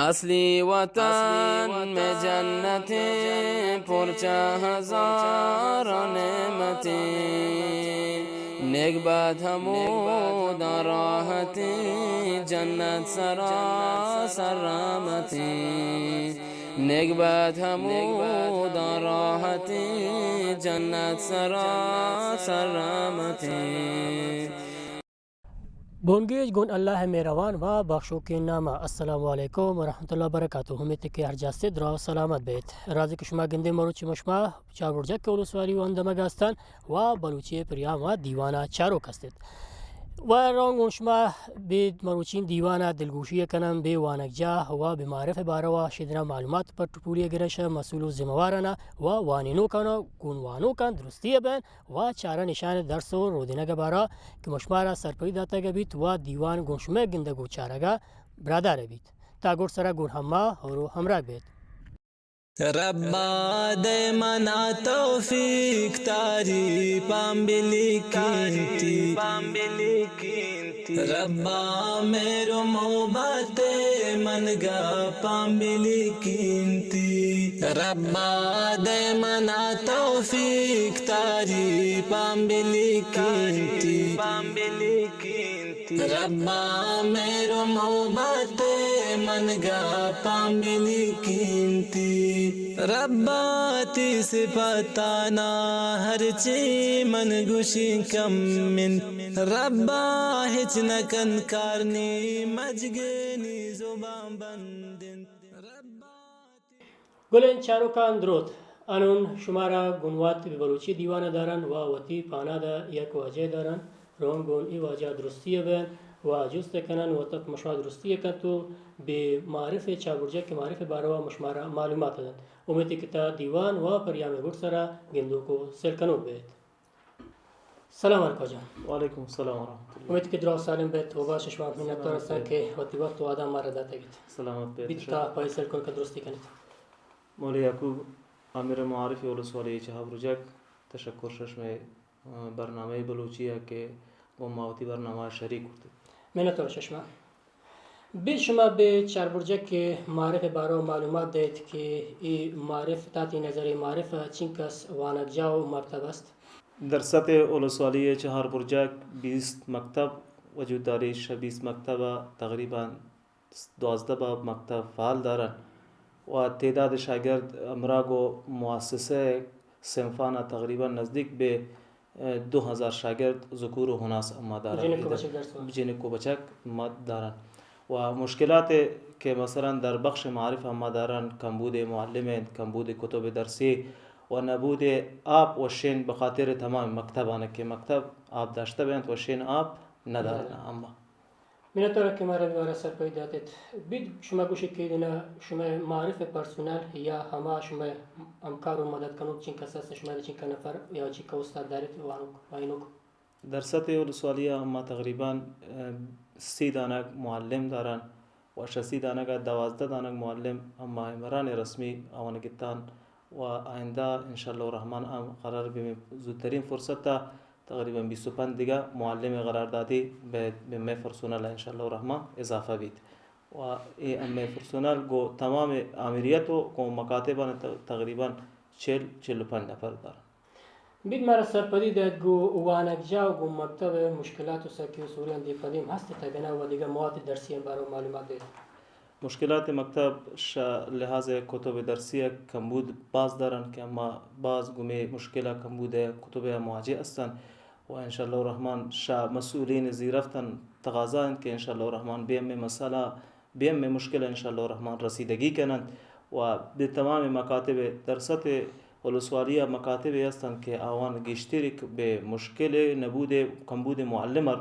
اصلی وطن میں جنتیں، پرچہ ہزار نعمتیں، نیک بد ہموداں راحتیں، جنت سراسر رحمتیں، نیک بد ہموداں راحتیں، جنت سراسر رحمتیں۔ بنگیج گون اللہ مہروان و بخشوکیں نام۔ السلام علیکم و رحمت اللہ و برکاتہ۔ امیت کہ ہر جا ہستیت دراہ و سلامت بیت۔ رازی کہ شما گندے مروچی مشما چار برجک ولسوالی و اندمگ ہستن و بلوچی پریام و دیوانا چاروک ہستیت۔ و رون گون شما بید مروچین دیوانا دلگوشی کنن بے وانگجاہ و بے معرف باروا شدنا معلومات پر ٹپولی گرش مسئول و ذمہ وارانا و وانینوکانا گون وانوکان درستی بین و چارہ نشان درس و رودینگ بارا کہ مشمارا سرپدی داتگ بیت و دیوان گون شمئے گندگ و چارگا برادار بیت۔ تا گڈ سرا گون ہما ہور و ہمراہ بیت۔ ربا دئے منا توفیق، تعریفاں بلیکینتی۔ ربا مہر و محبت من گپاں بلیکینتی۔ ربا دئے منا توفیق، تعریفاں بلیکینتی۔ ربا مہر و محبت من گپاں بلیکینتی۔ ربا تئی صفتانا ہرچی من گوشیں کم انت۔ ربا ہچ نکن کار نی مجگے نی زبان بند انت۔ ربا گلیں چاروکاں دروت۔ انون شمارا گون وت بہ بلوچی دیوان ء دارن و وتی پاناد ء یک واجہ ء دارن۔ رون گون اے واجہ درستی ء بین و جست ء کنن و تک مشما درستی ء کنت و بہ معارف ء چار برجک ء معارف ء باروا مشمارا معلومات دنت۔ امیت کہ تا دیوان و پریام ء گڈ سرا گندوک و سر کنوک بیت۔ سلام علیکم جان۔ وعلیکم السلام ورحمۃ اللہ۔ امیت کہ دراہ سالم بیت و باش شما منت وار ہستاں کہ وتی وقت و آدم مارا داتگ ایت۔ سلامت بیت۔ بیت تا پائے سر کنوک درستی کنیت۔ مولوی یعقوب، آمر معارف ولسوالی چہار برجک، تشکر شہ شمئے، آ، برنامہ بلوچی ء کہ گوں ما وتی برنامہ ء شریک کرتگ۔ منت وار شہ شما۔ بیت شما بہ چار برجک ء معارف ء بارو معلومات دئیت کہ اے معارف، تاتی نظر ء معارف ء چنکس وانگجاہ و مکتب است؟ درست ء ولسوالی ء چہار برجک بیست مکتب وجود داریت، شہ بیست مکتب ء تقریباً دوازدہ باب مکتب فعال دارن و تعداد شاگرد ہمراہ گوں مؤسسہ صنفانا تقریباً نزدیک بہ، اه، دو ہزار شاگرد ذکور و اناث ہما دارن۔ جنک و بچک درس وان۔ جنک و بچک ما دارن۔ و مشکلات کہ مثلاً در بخش معارف ہما دارن، کمبود معلم انت، کمبود کتب درسی و نبود آپ و شین بخاطر تمام مکتبان کہ مکتب آپ داشتہ بینت و شین آپ ندارن۔ ندارن۔ ہما منت وار کہ مارا دوبارہ سرپدی داتت۔ بیت شما گوشیت کہ دنا شمئے معارف پرسونل یا ہما شمئے ہمکار و مدد کنوک چنکس است، شمئے چنکا نفر یا چنکا استاد داریت وانوک، وانینوک؟ درست ولسوالی ء ما تقریباً، اه، سی دانگ معلم دارن و شہ سی دانگ ء دوازدہ دانگ معلم ہما ممبران رسمی آوان گتان و آئندہ انشاءاللہ الرحمن ہم قرار بہ زودترین فرصت ء تقریباً بیست و پنچ دگہ معلم قراردادی بہ، بہ مئے پرسونل انشاءاللہ الرحمن اضافہ بیت و اے مئے پرسونل گوں تمام آمریت و گوں مکاتبان ت-، تقریباً چل، چل و پنچ نفر دارن۔ بیت مارا سرپدی دئیت گوں وانگجاہ و گوں مکتب ء مشکلات و سکی و سوریاں دیم پہ دیم ہست اتگ اناں و دگہ مواد درسی ء بارو معلومات دئیت۔ مشکلات مکتب شہ لحاظ کتب درسی ء کمبود باز دارن کہ اما باز گوں مئے مشکل ء کمبود ء کتب ء مواجہ ہستن و انشاءاللہ الرحمن شہ مسئولین زیرفتن تقاضا انت کہ انشاءاللہ الرحمن بہ ہمے مسئلہ، بہ ہمے مشکل انشاءاللہ الرحمن رسیدگی کننت و بہ تمام مکاتب درست ولسوالی ء مکاتب ہستنت کہ آوان گیشتر بہ مشکل نبود کمبود معلم ء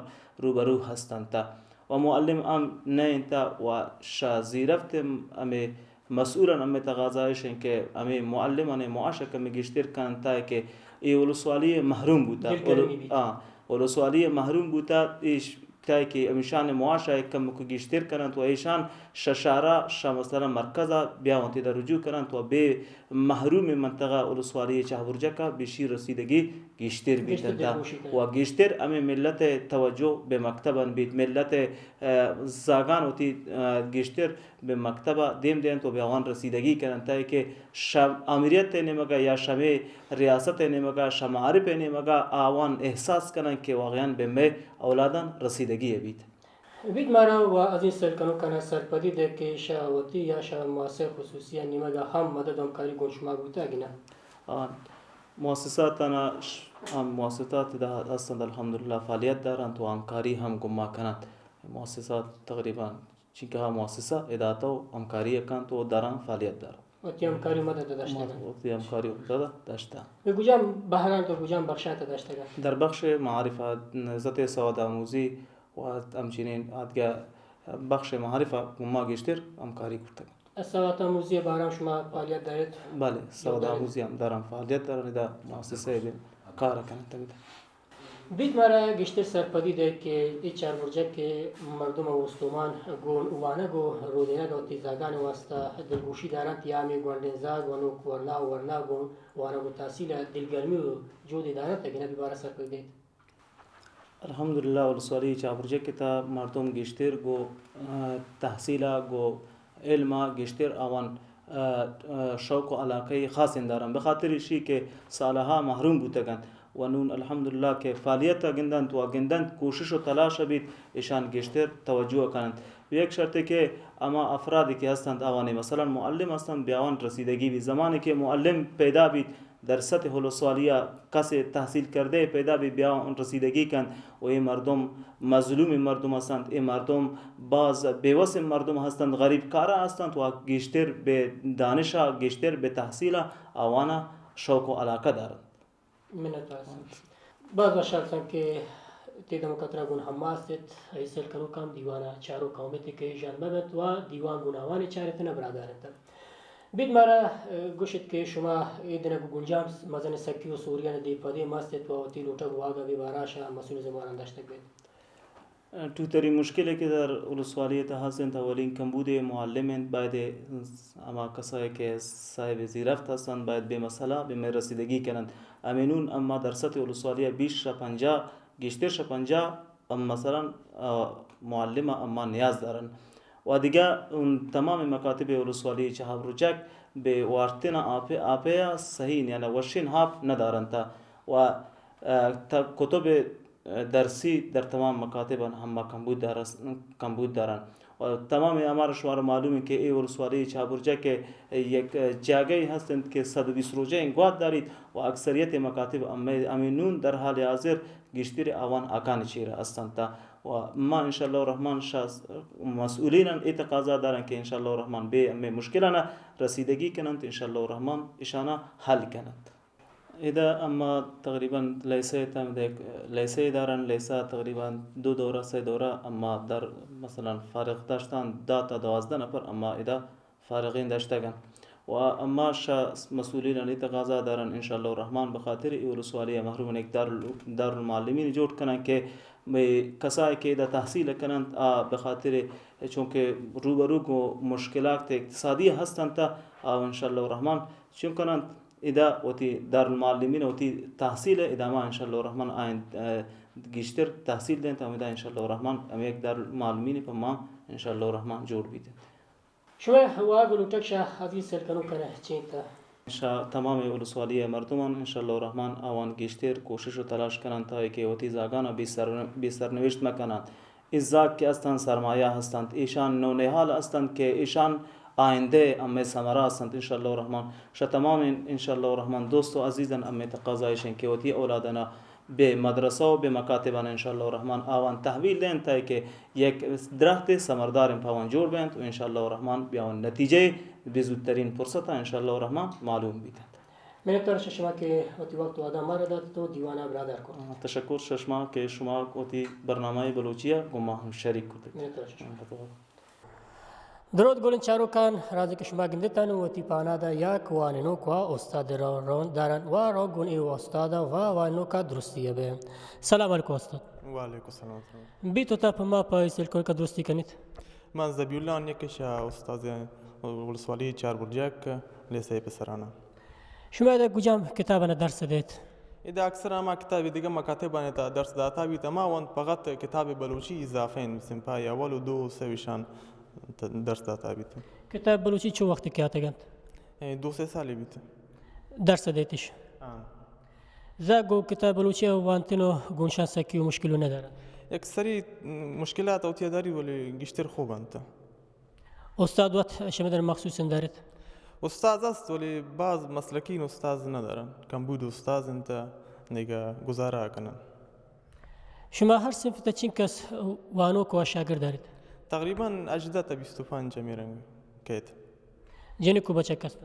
روبرو ہستنت۔ و معلم ہم نہ انت و شہ زیرفت ہمے مسئولان ہمے تقاضا اش انت کہ ہمے معلمانی معاش ء کمی گیشتر کننت تاکہ اے ولسوالی محروم بوتا۔ دلگرمی بیت۔ آ، ولسوالی محروم بوتا، ایش تاکہ ہمیشان معاش ء کمک گیشتر کننت و ایشان شہ شہرا، شہ مثلاً مرکزا بیاونت، ادا رجوع کننت و بہ محروم منطقہ ولسوالی چہبرجکا بہ شی رسیدگی گیشتر بیت انت و گیشتر ہمے ملت ء توجہ بہ مکتبان بیت، ملت ء، ء، زاگان وتی، ء، گیشتر بہ مکتب ء دیم دینت و بہ آوان رسیدگی کننت، تاکہ شہ آمریت ء نیمگ ء یا شہ مئے ریاست ء نیمگ ء، شہ معارف ء نیمگ ء آوان احساس کننت کہ واقعاً بہ مئے اولاداں رسیدگی ء بیت۔ بیت مارا و عزیز سیل کنوکان ء سرپدی دئے کہ شہ وتی یا شہ مؤسسہ خصوصی ء نیمگ ء ہم مدد و ہمکاری گون شما بوتگ نہ؟ آ، مؤسسات انا ش-، ہم مؤسسات ادا ہستند الحمدللہ فعالیت دارنت و ہمکاری ہم گون ما کننت۔ مؤسسات تقریباً چنکہ ہا مؤسسہ ادا تو ہمکاری کنت و دراں فعالیت دارنت۔ وتی ہمکاری مدد داشتگ۔ وتی ہمکاری مدد داشتگ۔ بہ کجام بہران تو کجام بخشات داشتگ؟ در بخش معارف ء نہضت سواد آموزی و ہمچنین آدگہ بخش معارف ء گوں ما گیشتر ہمکاری کرتگ۔ سواد آموزی ء باران شما فعالیت داریت؟ بلے، سواد آموزی ہم دارم فعالیت دارن ادا مؤسسہ ء کار کنتگ۔ بیت مارا گیشتر سرپدی دئے کہ اے چاربرجک ء مردم ء استمان گون وانگ و رودینگ ء وتی زاگان ء واستہ دلگوشی دارنت یا ہمے گونڈیں زاگ ونوک ورنا و ورنا گون وانگ و تحصیل ء دلگرمی و جہدے دارنت، اگن ابی بارہ سرپدی دئیت۔ الحمدللہ ولسوالی چاربرجک ء تہا مردم گیشتر گوں، ء، تحصیل ء گوں علم ء گیشتر آوان، ء، ء، شوق و علاقہ خاصیں دارن، بخاطر ایشی کہ سالہا محروم بوتگ انت و نون الحمدللہ کہ فعالیت ء گندنت و گندنت کوشش و تلاش ء بیت ایشان گیشتر توجہ ء کننت۔ یک شرطے کہ ہما افرادی کہ ہستنت آوانی مثلاً معلم ہستنت بیاوان رسیدگی بیت، زمانے کہ معلم پیدا بیت در سطح ولسوالی ء کسے تحصیل کردہ پیدا بی بیاوان رسیدگی کنت و اے مردم مظلوم مردم ہستنت، اے مردم باز بیوس مردم ہستنت، غریب کارا ہستنت و گیشتر بہ دانشا گیشتر بہ تحصیلا آوانا شوق و علاقہ دارنت۔ منت وار ہستن۔ باز وش ہستن کہ تی دمک ء ترا گون ہما است ات، ای سیل کنوکاں دیوان ء چاروک ء امیت کہ ژند مہ بنت و دیوان گون آوان ء چارت نہ برادار انت۔ بیت مارا، ء، گوشت کہ شما اے دنگ گنجام مزن سکی و سوریان دے پدے مست ات و وتی لوٹگ واگ ء بے باراشا مسئول زمانان داشتگ بیت۔ ٹوتریں مشکلے کہ در ولسوالی ء تہ ہست انت، اولین کمبودے معلم انت، باید ہما کسائے کہ صاحب زیرفت ہست انت، باید بے مسئلہ بہ مئے رسیدگی کننت۔ ہمے نون اما در سطح ولسوالی ء بیست شہ پنجاہ، گیشتر شہ پنجاہ، ام، مثلاً، ء، معلم ء اما نیاز دارن۔ و دگہ اون تمام مکاتب ولسوالی چہ ہب روچک بہ وارتن آپے، آپے ء صحیح یعنی وشین ہاپ نہ دارنت و، ء، تہ کتب درسی در تمام مکاتبان ہما کمبود دارس-، کمبود دارن۔ و تمام ہمارا شمارا معلوم انت کہ اے ولسوالی چہ برجک ء یک جاگہے ہست انت کہ صد و بیست روچہ گوات داریت و اکثریت مکاتب ہمے، ہمے نون در حال حاضر گیشتر آوان آکان چیر ہست انت۔ و ما انشاءاللہ الرحمن شہ مسئولینان اے تقاضا دارن کہ انشاءاللہ الرحمن بہ ہمے مشکلان رسیدگی کننت، انشاءاللہ الرحمن اشانا حل کننت۔ ادا اما تقریباً لیسہ ء تاں دئیک، لیسہ ء دارن، لیسہ تقریباً دو دورہ، سہ دورہ اما در مثلاً فارغ داشتن، دہ تا دوازدہ نفر اما ادا فارغین داشتگن۔ و اما شہ مسئولینانی تقاضا دارن انشاءاللہ الرحمن بخاطر ای ولسوالی محروم ایک دار، دارالمعلمین جوڑ کنن کہ بہ کسائے کہ ادا تحصیل کننت آ بخاطر چونکہ روبرو گوں مشکلات اقتصادی ہستنت آ انشاءاللہ الرحمن چون کننت ادا وتی دارالمعلمین وتی تحصیل ء ادامہ انشاءاللہ الرحمن آئند، ء، گیشتر تحصیل دینت، ہمدا انشاءاللہ الرحمن ہمے یک دارالمعلمین پہ ما انشاءاللہ الرحمن جوڑ بیت انت۔ شمئے واگ و لوٹگ شہ عزیز سیل کنوکان چینت؟ شہ تمام ولسوالی ء مردمان انشاءاللہ الرحمن آوان گیشتر کوشش و تلاش کننت تاکہ وتی زاگان ء بے سر-، بے سرنوشت مہ کننت۔ اے زاگ کہ استنت سرمایہ ہستنت، ایشان نونہال ہستنت کہ ایشان آئندہ ہمے ثمرہ ہستنت انشاءاللہ الرحمن۔ شہ تمام انشاءاللہ الرحمن دوست و عزیزان ہمے تقاضا ایش انت کہ وتی اولادانا بہ مدرسہ و بہ مکاتبان انشاءاللہ الرحمن آوان تحویل دینت تاکہ یک درہتے ثمرداریں پہ آوان جوڑ بینت و انشاءاللہ الرحمن بہ آوان نتیجہ بہ زودترین فرصتا انشاءاللہ الرحمن معلوم بیت انت۔ منتوار شہ شما کہ وتی وقت و ادا مارا دات تو دیوانا برادار کرت۔ تشکر شہ شما کہ شما وتی برنامہ بلوچیا گوں ما ہم شریک کرت۔ منتوار شہ شما۔ درود گلیں چاروکان، رازی کہ شما گندتان وتی پانادا یک وانینوک و استاد رو، رو دارن و رو گون ای استاد و وانینوکا درستی بے۔ سلام علیکم استاد۔ وعلیکم السلام۔ بی تو تا پہ ما پہ سلکون کا درستی کنیت۔ من زبی اللہ آن یکش استاد ولسوالی چار برجک لیسے پسرانا۔ شما ادا کجام کتابانا درس دیت؟ ادا اکثر ہما کتاب دیگہ مکاتبانا تا درس داتا بیت، ہما وانت فقط کتاب بلوچی اضافہ انت، صنف اول و دو و سہ وشان ت-، درس داتا بیت۔ کتاب بلوچی چو وقت کیاتگ انت؟ اے، دو سے سالے بیت۔ درس دیتش؟ ہاں۔ زا گو کتاب بلوچی وانتن و گونشان سکی و مشکل و ندارن؟ یک سری مشکلات ہوتی داری ولی گشتر خوب انت۔ استاد وت شمئے در مخصوص داریت؟ استاد است ولی باز مسلکین استاد ندارن، کمبود استاد انت، دیگہ گزارہ کنن۔ شما ہر صنف تا چنکس وانوک و شاگرد داریت؟ تقریباً ہژدہ تا بیست و پنچ ہمے رنگ کیت۔ جنک و بچک است؟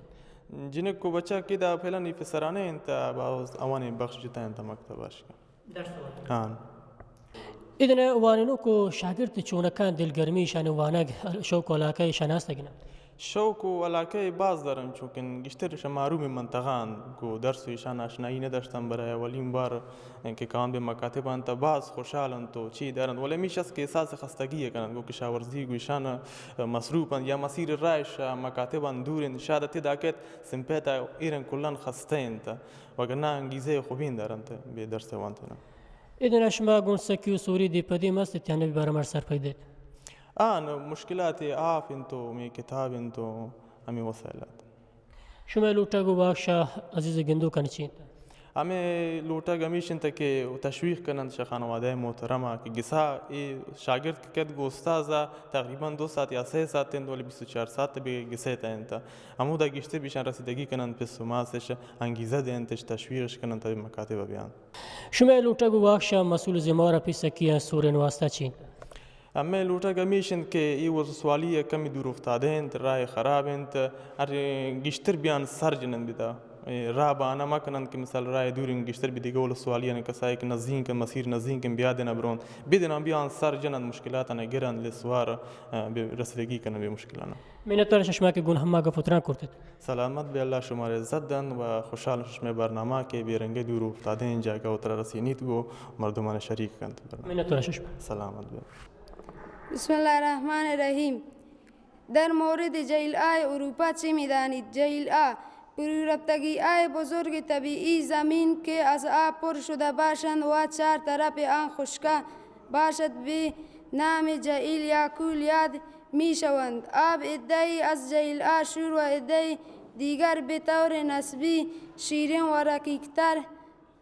جنک و بچک ادا فعلاً ای پسرانے انت، باز اوانی بخش جتا انت مکتب اشکا۔ درس وانت۔ ہاں۔ ادن وانینوک و شاگرد چونکان دلگرمی شان وانگ شوق و علاقہ شان است گنا؟ شوق و علاقہ باز دارن، چونکہ گشتر شہ محروم منطقہ انت، گو درس و ایشان آشنائی نداشتن، برای اولین بار کہ کاوان بہ مکاتب انت، باز خوشحال انت و چی دارنت، ولی ہمیش است کہ احساس خستگی کننت، گو کشاورزی گو ایشان مصروف انت یا مسیر راہ شہ مکاتب انت دور انت، شاید اتدا کیت صنف تا ایرن کلن خستہ انت۔ وگرنہ انگیزہ خوبین دارنت بہ درس وانتن۔ ادنا شما گون سکی و سوری دی پدی مست تیانہ بارہ مار سرپد دیت؟ آن مشکلات آپ انت و می کتاب انت و ہمی وسائلات۔ شما لوٹگ و واکشا عزیز گندو کن چی انت؟ ہمے لوٹگ ہمیش انت کہ تشویق کننت شہ خانوادہ محترمہ کہ گسا اے شاگرد کہ کد گو استاذ تقریباً دو ساعت یا سہ ساعت انت، ولی بیست و چار ساعت بہ گسے تا انت۔ ہمودا گیشتر بیشان رسیدگی کننت، پس و ماسش انگیزہ دینتش، تشویقش کننت، تبی مکاتب بیان۔ شمئے لوٹگ و واکشا مسئول و ذمہ وار پی سکیان سورین واسطہ چی انت؟ ہمے لوٹگ ہمیش انت کہ ای ولسوالی کمی دور افتادہ انت، راہ خراب انت، ہر گیشتر بیان سر جننت بدا۔ اے راہ بہانہ مکننت کہ مثال راہ دور انت، گیشتر بہ دگہ ولسوالیان کسائے کہ نزدیک انت، مسیر نزدیک انت، بیا دنا برونت، بدنا بیان سر جننت، مشکلاتانا گرنت، لسوار، آ، بہ رسیدگی کننت بہ مشکلانا۔ منتوار شما کہ گون ہما گپ و تران کرتت۔ سلامت بے، اللہ شمارا عزت دنت و خوشحال شمئے برنامہ کہ بے رنگے دور افتادہ انت جاگہ و ترا رسینیت گو مردمان شریک کنت۔ منتوار شما۔ سلامت بے۔ بسم اللہ الرحمن الرحیم۔ در مورد جہیل آئے اروپا چی میدانیت؟ جہیل آ، پرورپتگی آئے بزرگ طبیعی زمین کہ از آ پر شدہ باشند و چار طرف آن خشکا باشد بہ نام جہیل یا کول یاد می شوند۔ آب عدہی از جہیل آ شور و عدہی دیگر بہ طور نسبی شیرین و رقیقتر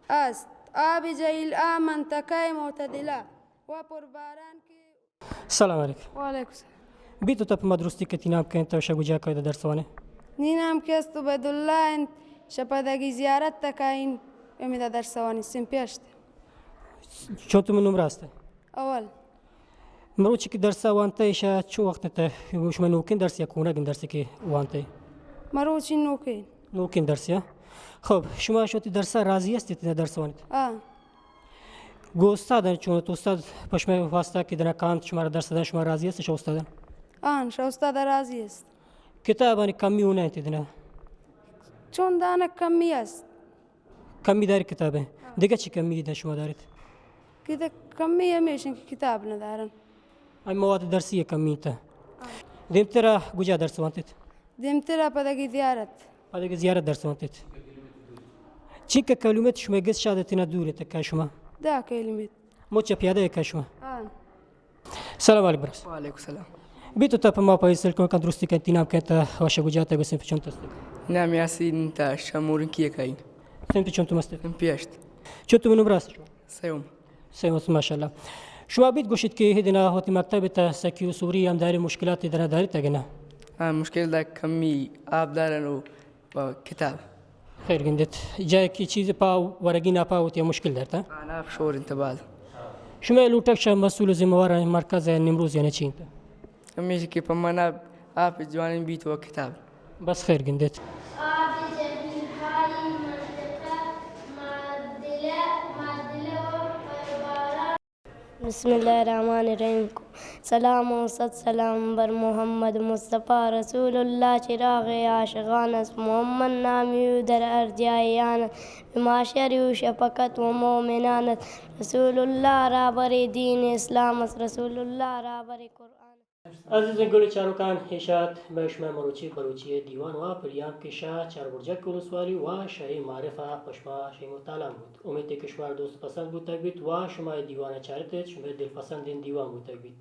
است۔ آب جہیل آ منطقہ معتدلہ و پرباران کہ سلام علیکم۔ وعلیکم السلام۔ بی تو تپ ما درستی کہ تی نام کن انت، شہ کجا کئے درس وانے؟ نی نام کہ است عبیداللہ انت، شہ پدگی زیارت تکائین، امیدا درس وانی سمپی اشت۔ چون تو من نمرہ است؟ اول۔ مروچی کہ درس وانتے شہ چو وقت انت؟ شما نوکین درس یا کونگین درس کہ وانتے؟ مروچی نوکین۔ نوکین درس یا؟ خب، شما شوتی درس راضی است تی درس وانت؟ آ۔ گو استاد چون تو استاد پشمے واسطہ کہ دنا کانت شما را درس دن شما راضی است شو استاد؟ آن، شو استاد راضی است۔ کتابانی کمی و نہ انت دنا؟ چون دانہ کمی است۔ کمی داری کتاب ہیں؟ دگہ چی کمی دن شما داریت؟ کہ کمی ہمیش انت کہ کتاب نہ دارن۔ ہمے مواد درسی ء کمی انت۔ دیمترا کجا درس وانتت؟ دیمترا پدگی زیارت۔ پدگی زیارت درس وانتت۔ چنکہ کلومتر شمئے گس شاد تینا دور انت کہ شما؟ دہ کلومتر۔ مچ پیادہ کہ شما؟ ہاں۔ سلام علیکم برس۔ وعلیکم السلام۔ بی تو تپ ما پہ سلکون کن درستی کن تی نام کن تا وش کجا تا گسن پچون تست؟ نام یاسین تا شمورنکی کائی۔ سن پچون تو مست؟ پیشت۔ چون تو منو براست؟ سیوم۔ سیوم، ماشاءاللہ۔ شما بیت گوشیت کہ ہدنا وتی مکتب تا سکی و سوری ہم داری مشکلات دنا داری تگنا؟ ہاں، مشکل دا کمی آپ دارن و، و کتاب۔ خیر گندت۔ جائے کی چیز پا ورگی نا پا وتی مشکل درتا؟ ہاں، آپ شور انت باز۔ شما لوٹک شا مسئول ذمہ وار مرکز نمروز یعنی چی انت؟ ہمیش کہ پہ من آپ، آپ جوانیں بیت و کتاب۔ بس خیر گندیت۔ آ بہ جہیل ہائی منطقہ معتدلہ، معتدلہ و پرباران۔ بسم اللہ الرحمن الرحیم۔ سلام و صد سلام بر محمد مصطفی، رسول اللہ چراغ عاشقان است، محمد نامی او در ہر جای آن است، بہ معاشر او شفقت و مومنان است، رسول اللہ رہبر دین اسلام است، رسول اللہ رہبر قرآن است۔ عزیزیں گل چاروکان، ایش ات مئے شمئے مروچی بلوچی ءِ دیوان وا پریام کہ شہ چاربرجک ولسوالی وا شہ معارف ءَ پہ شما شنگ و تالان بوت۔ امیت کہ شمارا دوست پسند بوتگ بیت وا شما اے دیوان ءَ چارت ات، شمئے دل پسندیں دیوان بوتگ بیت۔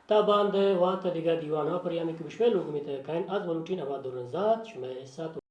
تا باند وا تا دگہ دیوان وا پریامی کہ بہ شمئے لوگ میتگ ءَ کئین، از ولوٹین ہما درنزات شمئے سات